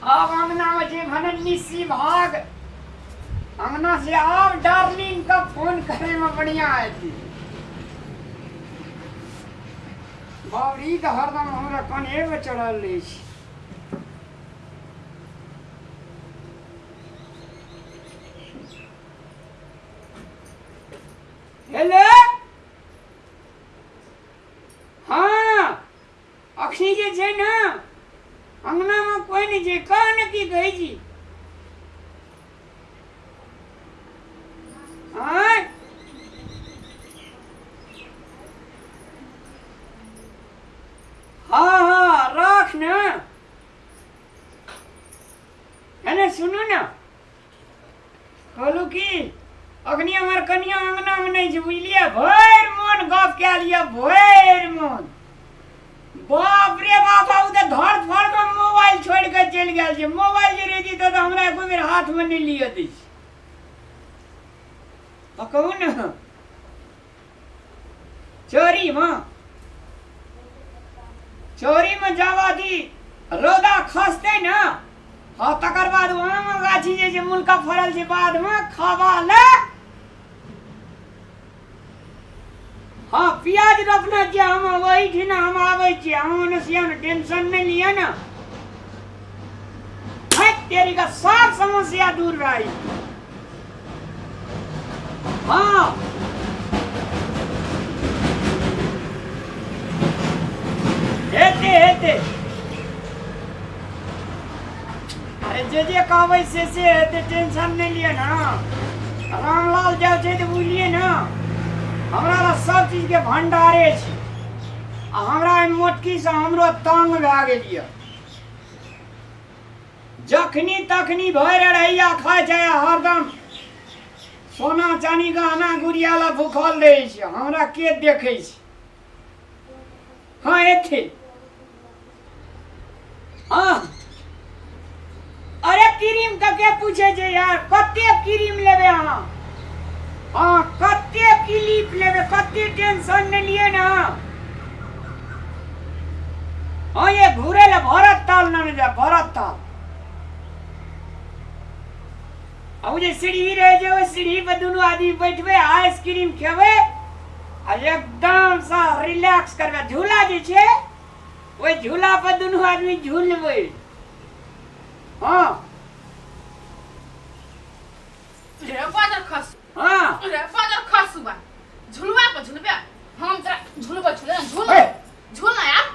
आब अंगना में जे भने निसी भाग अंगना से आब डार्लिंग का फोन करे में बढ़िया आती। बाबरी तऽ हरदम हमरा कन्हे में चढ़ल रहै छै। हेलो, हाँ अखनी जे छै ने अंगनामे कोइ नहि छै, कह ने की कहै छी। आँय, हाँ हाँ राख ने, एने सुनू ने, कहलू की अखनी हमर कनिया अंगनामे नहि छै, बुझलियै? भरि मोन गप कए लिअ, भरि मोन। बाप रे बाप, ओ तऽ धर फर के मोबाइल छोड़ि कऽ चलि गेल छै। मोबाइल जे रहितै तऽ हमरा एको बेर हाथमे नहि लिअ दै छै। तऽ कहू ने, चोरीमे चोरीमे जावा दी रौदा खसतै ने, हँ, तकर बाद ओ आम गाछी जे छै मुलका फड़ल छै बाधमे खाबा ले। हँ, प्याज रोपने छियै हम ओहिठिना, हम आबै छियै। अहाँ ओने से ने टेंशन नहि लिअ ने। तेरी का सब समस्या दूर भए जेतै। हँ, हेतै हेतै। अरे जे जे कहबै से से हेतै, टेंशन नहि लिअ ने। रामलाल जाउ छै तऽ बुझलियै ने, हमरा लग सब चीजके भंडारे छै। आ हमरा एहि मोटकीसँ हमरो तंग भए गेल यऽ। जखनी तखनी भरि अढ़ैया खाइ छै आ हरदम सोना चानी गहना गुड़िया लए भूखल रहै छै। हमरा के देखै छै? हाँ एथे, हाँ। अरे क्रीम के के पूछे छै यार? कते क्रीम लेबै अहाँ? हाँ, कते क्लिप लेबै? कते टेंशन नहि लियै ने। हाँ, ये घूरे ले भरत ताल ना जा, भरत ताल। आ ओ जे सीढ़ी रहै छै, ओहि सीढ़ी पर दुनू आदमी बैठबै, आइसक्रीम खेबै आ एकदम सँ रिलैक्स करबै। झूला जे छै, ओहि झूला पर दुनू आदमी झूलबै। हाँ। रे बाजर खस। हाँ। रे बाजर खसुआ, झुलवा पर झुलबे, हम तोरा झुलबै छले झुल। ए! झुल ना यार,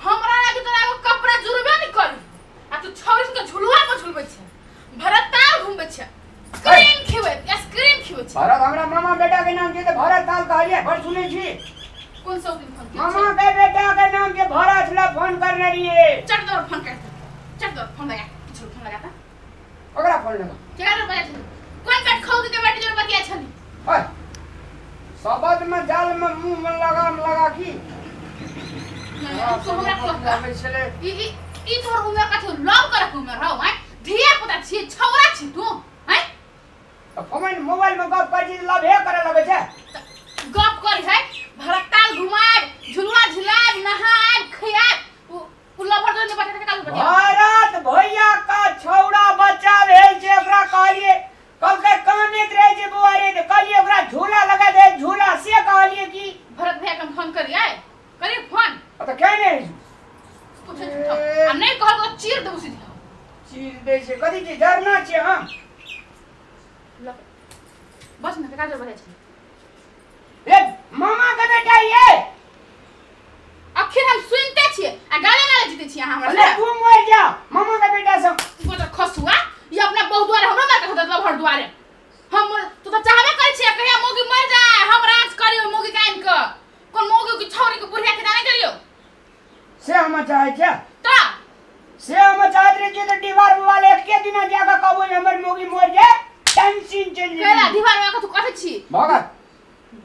हमरा लागे तोरा एगो कपड़ा जुड़बे नहीं करी आ तू छौरी के झुलवा पर झुलबै छै, भरत ताल घुमबै छै, क्रीम खिबै, आइसक्रीम खिबै छै। भरत हमरा मामा बेटा के नाम छै तऽ भरत ताल कहलियै, बड़ सुनै छी। कोन सब दिन फोन केने मामा के बेटा के नाम छै भरत, ला फोन करने रहिए। चट दौड़ फोन कर, चट दौड़ फोन लगा, किछु फोन लगा ता। ओकरा फोन लगा। केकरा रे बजा छली? कोन पेट खौदी के बेटी जोर बतिया छली? ओए, शबद में जाल में मुंह में लगाम लगा की। नहीं, तू हमरा कह। आबै छलै। ई ई ई तोहर उमेर कथी लव करे के उमेर हौ? हैं, धिया पुता छी, छौरा छी तू? हैं? तऽ फोन मोबाइल में गप करै छी तऽ लभे करे लगै छै। गप करी है, भरताल घुमाएब, झुलुआ झुलाएब, नहाएब खियाएब, उ उ लभर जोर बतिया के काल बतिया। भरत भैया का छौड़ा बच्चा भेल छै, ओकरा कहलिए, कहलकै कानैत रहै छै बौआ रे, तऽ कहलिए ओकरा झूला लगा दे झूला, से कहलिए की। भरत भैया के हम फोन करिए, करिए फोन। तऽ केने नहि पूछे झूठो आ नहीं कहल तो चीर देबू सीधा। चीज दै छै कथी छै? जरना छियै हम। बस ने केकरा जोर बतिया छली? ए मामा के बेटा ये। अखिर हम सुनते छियै आ गाले गाले जीते छियै अहाँ हमरा अरे से। तू मर जा मामा के बेटा सब। गोदर खसुआ, ये अपना बहु दुआरे हमरो मार के खसत लभर दुआरे। हम तू तो चाहबे करै छियै कहिया मौगी मर जाए हम राज करी ओहि मौगी के आनि के। कोन मौगी के छौरी के बुढ़िया के जाने करियो से हम चाहै छियै। त से हम चाहत रहे छियै तऽ डिबार बाबा ले एके दिना जाके कहबो जे हमर मौगी मर जाए, टेंशन चलि केला जेतै। दीवार बाबा के तू कथी छी? भगत।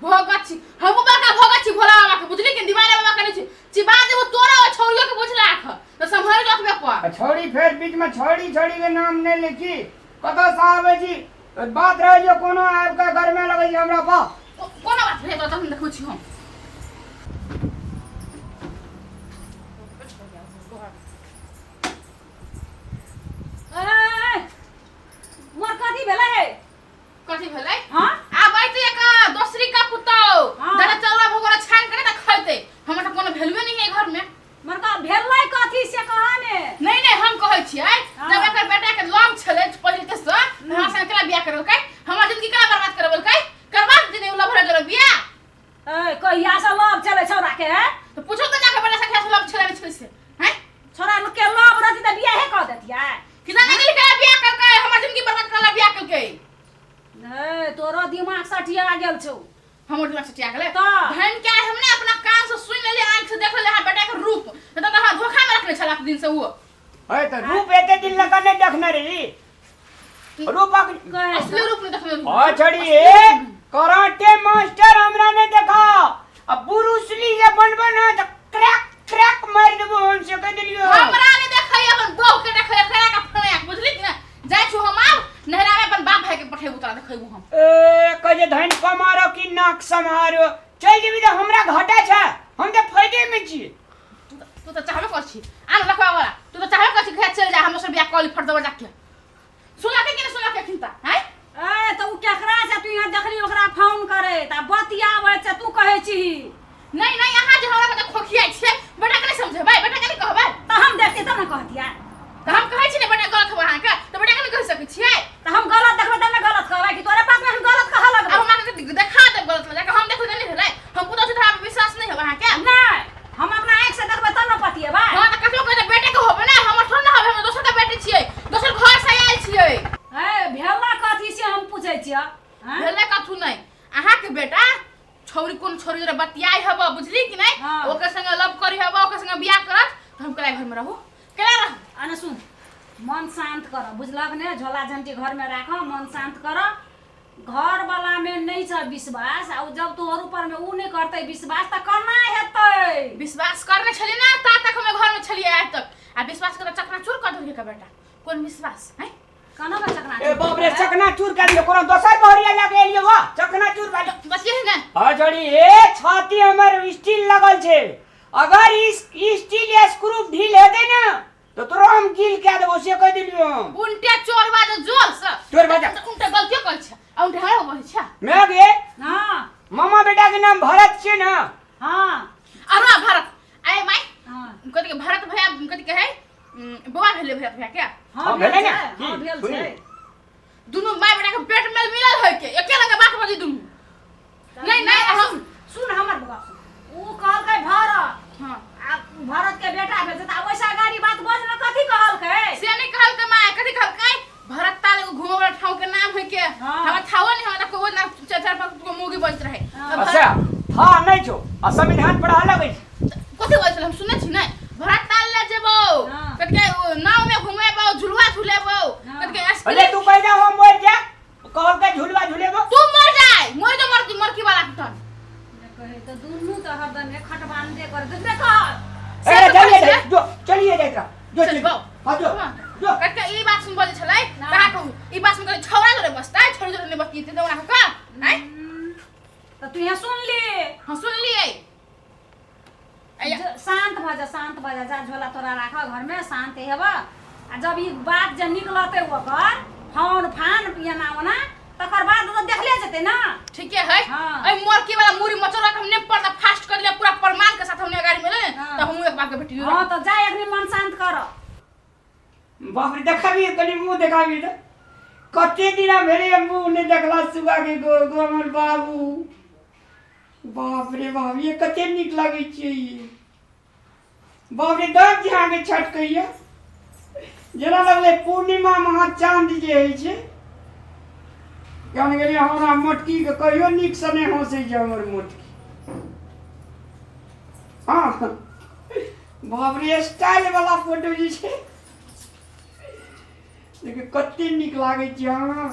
भगत छी हमहूँ, बड़का भगत छी भोला बाबा के, बुझली कि? दीवारे बाबा के नहीं छी, चिबा देबो तोरा ओ छौरियो के, बुझ राख तऽ सम्हर जतबे पर। आ छौड़ी फेर बीच में छौड़ी छौड़ी के नाम नहि लै छी। कतऽ से आबै छी बात रहै छै, कोनो आबि कऽ गरमे लगै छै हमरा पर। कोनो बात नहीं तो तखन देखबै छी हम। छियै जब एकर बेटा के लव छलै पहिले के से हमरा संग केना बियाह करलकै हमर जिंदगी केना बर्बाद करबलकै करबा देने उ लव भरा बियाह ए कहिया से लव चले छौड़ा के हैं? तो पूछो तो जाके बेटा से लव छलै नहीं छलै से हैं छौड़ा लोग के लव रहती त बियाहे कऽ देतियै कि जाने गेली केना बियाह करकै हमर जिंदगी बर्बाद करला बियाह करकै ए तोरो दिमाग सटिया गेल छौ हमर दिमाग सटिया गेलै तऽ? धन क्या हम ने अपना कान से सुन लेलियै आंख से देख लेलियै अहाँ बेटा के रूप नहीं तऽ अहाँ धोखा में रखने छला दिन से वो है तऽ रूप एते दिन लगा नहि देखने रही रूप कहै असली रूप नहीं देखने रही। हाँ छड़ी ए कराटे मास्टर हमरा नहीं देखा अब ब्रूस ली जे बनबो ना तो क्रैक क्रैक मार देबो हम से कह देलियो हमरा नहीं देखै अपन बहू के देखै एकरा के फड़ैक बुझली कि ना जाइ छु हम आब नहरा में अपन बाप भाई के पठेबू तोरा देखैबू हम ए कह जे धन कमारो कि नाक सम्हारो चल जेबी तऽ हमरा घाटा छै हम तऽ फायदे में छी तू तऽ चाहबे कर छी आन रखवा वाला तू तऽ चाहबे कर छी घर चल जा हम सब बियाह कॉल फट देबो जाके सुना के कि ना सुना के खिनता हैं ए तऽ उ केकरा से तू यहाँ देखली ओकरा फोन करे त बतियाबै छै तू कहै छीही नहीं नहीं अहाँ जे हमरा के खोखियाइ छियै बेटा के नहीं समझेबै बेटा के नहीं कहबै तऽ हम देखते तब ने कहतियै तऽ हम कहै छी ने बेटा गलत होबै अहाँके तऽ बेटा के नहीं कहि सकै छियै तऽ हम गलत देखबै तब ने गलत कहबै कि तोरे पास में हम गलत कहऽ आब लगबै हम अहाँके देखा देब गलत में जाके हम देखबै तऽ नहीं भेलै हम पुतहु छी तऽ हमरा विश्वास नहीं होबै अहाँके नहि हम अपना आँखि से देखबै तब ने पतिएबै हँ तऽ ककरो कहै बेटे के होबै ने हमर थोड़े ने होबै हम दोसर के बेटे छियै दोसर घर से आयल छियै ए भेला कथी से हम पूछै छियै आँय? भेलै कथू नहि अहाँके बेटा छौरी कोन छौरी जोरे बतियाइ हब बुझली कि नहि हाँ। ओकर संगे लव करी हब ओकर संगे बियाह करत तऽ हम केना घरमे रहू केना रहू आने सुन मन शान्त कर बुझलक ने झोला झंटी घरमे राख मन शान्त कर घर वाला में नहीं छ विश्वास आ जब तोहर ऊपर में ऊ नहीं करते विश्वास त केना हेतै विश्वास करने छलियै ना ता तक हम घर में छलियै आज तक आ विश्वास कर चकना चूर कर देलकै के बेटा कोन विश्वास हैं केना के चकना ए बाप रे चकना चूर कर दियो कोनो दोसर बहरिया लगे एलियो वा चकना चूर वाली बचिए ने हाँ छोड़ी ए छाती हमर स्टील लगल छे अगर इस स्टील या स्क्रू ढील हेतै ना तो तोरो हम गिल कए देबो से कह देलियो हम उनटे चोरवा जे जोर से चोर बाजा। उनटे गलतियो कर छै आ उनटे हमरा बहै छै मैं गे हाँ मामा बेटा के नाम भरत छे ना हाँ अरे भरत आए माई हाँ कथि के भरत भैया कथि के है बौआ भेलै भरत भैया के हाँ हाँ, भेल भेलै ने? छै हाँ की? भेल सुनी। छै दुनू माय बेटा के पेट में मिलल है के एके रंग के बात बजी दुनू नहीं नहीं हम सुन हमर गप सुन ऊ कहलकै भरत हां आ भरत के बेटा भेल छै त आब वैसा गाड़ी बात बजल कथी कहलकै से नहीं कहलकै माय कथि कहलकै भरत ताल एगो घूमे वाला ठाव के नाम है के हाँ। हमरा ठाव नहीं हमरा कोई ना चार चार पांच गो मुगी बजत रहे हाँ। तऽ अच्छा था नहीं छो आ संविधान पढ़ा लगै छै कथी बजल हम सुनै छी नहीं भरत ताल ले जेबो हाँ। कथि के नाव में घुमेबो झुलुआ झुलेबो हाँ। कथि के अरे आइसक्रीम तू पैदा हो मर जा कहलकै झुलवा झुलेबो तू मर जाए मर जो मर मरकी वाला के कहे तऽ दुनू तऽ हरदम खटबान दे कर देखबे कर ए चलिए जाए जो चलिए जाए तोरा जो चल चल बाऊ हाँ जो जो कटके ई बात सुन बजै छलै ना। कहाँ कहू ई बात सुन के छौड़ा जोरे बसतै छौड़ी जोरे नहि बतियेतै तऽ ओना कऽ आँय तऽ तू यहाँ सुन ली हम सुनलियै अया शान्त भऽ जा शान्त भऽ जा जा झोला तोरा राख घरमे शान्त हेब आ जब ई बात जे निकलतै ओकर फोन फान एना ओना तकर बाद तऽ देखले जेतै ना ठीके है हाँ। एहि मोरकी वाला मुरी मचोरा के हमने पर्दा फास्ट कर लिया पूरा प्रमाण के साथ हमने गाड़ी में ले हाँ। तो हम एक बाप के बेटी हाँ तऽ जा एखनी मन शान्त कर बाप रे देखाबी कनि मुँह देखाबी तऽ कते दिना भेलै मुँह नहि देखला सुगा के गो गो हमर बाबू बाप रे बाप ये कते नीक लागै छै ई बाप रे दाँत जे अहाँके छटकैया जेना लगलै पूर्णिमा महा चाँद जे होइ छै कहने गेलियै हमरा मोटकीके कहियो नीकसँ नहि हँसै छै हमर मोटकी हँ बाप रे स्टाइल वाला फोटो जे छै देखियौ कते नीक लागै छै हँ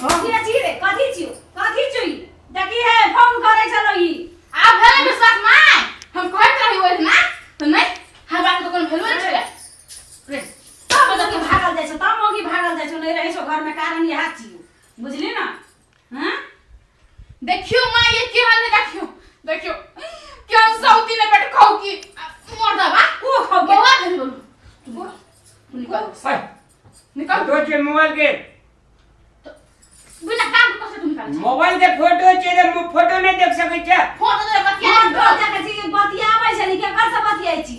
हँ के छी रे कथी छियो कथी छियो ई? देखी हे फोन करै छलो ई आब भेलै विश्वास माय हम कहैत रही ओहि दिना तऽ नहि हमरा तऽ कोनो भेलुए नहि छलै रे तब मौगी भागल जाइ छौ तब मौगी भागल जाइ छौ नहि रहै छौ घरमे कारण इएह छियो बुझली ना हँ देखियो माँ ये की हाल है देखियो देखियो कि हम सौती ने बैठ खाऊ की मर्दबा को खाऊ के? बौआ भेल बोलू तू बोल तू निकल है, निकल फोटो छै मोबाइल के बिना काम के कैसे तू निकाल मोबाइल के फोटो छै तऽ फोटो नहि देख सकै छै फोन तो बतिया फोन पर देखै छी बतियाबै छली केकर से बतियाइ छी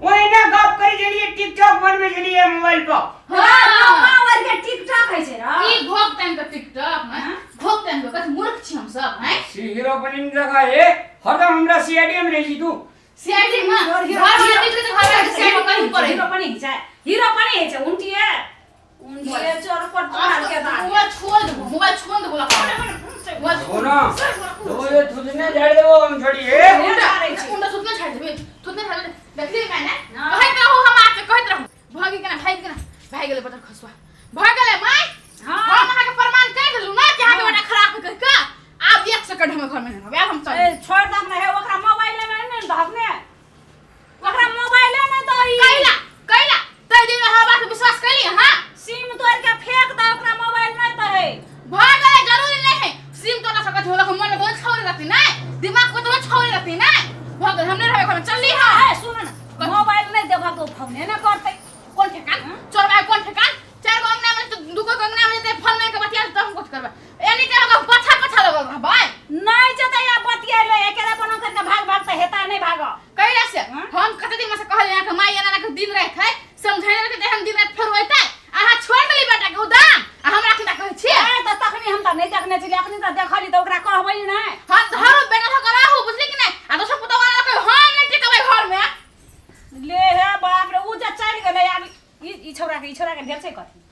ओहिना गप करै छलियै टिकटॉक बनबै छलियै मोबाइल पर। हाँ। मोबाइल के टिकटॉक होइ छै र। ई घोक टाइम के टिकटॉक हैं, घोक टाइम के कथी मूर्ख छी हम सब हैं? सी हीरो बनी जगह ए हरदम हमरा सीआईडी में रहै छी तू। सीआईडी में घर में निकले तऽ घर में सीआईडी कहीं पड़े। हीरो पनि घिचाए, हीरो पनि होइ छै। उन्टिए उन्टिए चोर पर तोहार के दाग। मोबाइल छोड़ देबो, मोबाइल छोड़ देबो, मोबाइल हो ना तो ये थुतने झाड़ देबो हम छोड़ी ए। उन्टा उन्टा थुतने छाड़ि देबे, थुतने छाड़ि देबे। देखली मैं ने हाँ। कहैत रहू, हम आके कहैत रहू भागी केना, भागि केना भागि गेलै बटर खसुआ भऽ गेलै माय। हाँ। हम अहाँके प्रमाण कहि देलहुँ ने कि अहाँके बेटा खराब है कहि कऽ। आब एक सेकंड हम घर में नहि रहब, आब हम चल। ए, छोड़ दहक ने हे, ओकरा मोबाइल में नहि ने दहक ने, ओकरा मोबाइले नहि दही। कैला कैला तै दिन अहाँ बात पर विश्वास कैली अहाँ? सिम तोड़ के फेंक दे, ओकरा मोबाइल नहि दही। भऽ गेलै, जरूरी नहि है सिम तोड़ा सकत हो। मन में बहुत छौरे रहती नै, दिमाग में तो छौरे रहती नै। भऽ गेल, हम नहि रहबै घर में, चलली। हाँ। हे, सुन ने, मोबाइल नहि देबहक तऽ ओ फोने नहि करतै। कोन ठेकान चोरबा, कोन ठेकान? चार गो अंगना में तो दू गो अंगना में जेतै फोन में के बतिया तऽ हम कुछ करबै? एनी टाइम ओकरा पछा पछा लगल रहबै। नहि जेतै आ बतियाले एकेरा बना करके भाग भाग तऽ हेतै नहि भाग। कैला से हाँ? हम कते दिन से कहलियै अहाँके माय एना एना के दिन राति है समझाने रहतै तऽ एहन दिन राति फेर होइतै? अहाँ छोड़ि देली बेटा के उदान आ हमरा किना कहै छियै? ए, तऽ तखनी हम तऽ नहि देखने छलियै, अखनी तऽ देखली तऽ ओकरा कहबै नहि। हम धरू बेटा धऽ कऽ राहू, बुझली कि नहि? आ दोसर पुतहु आनल कहियो हम नहि टिकबै घर में। ले हे बाप रे, उ जे चलि गेलै आब ई ई छौड़ा के, ई छौड़ा के भेल छै कथी?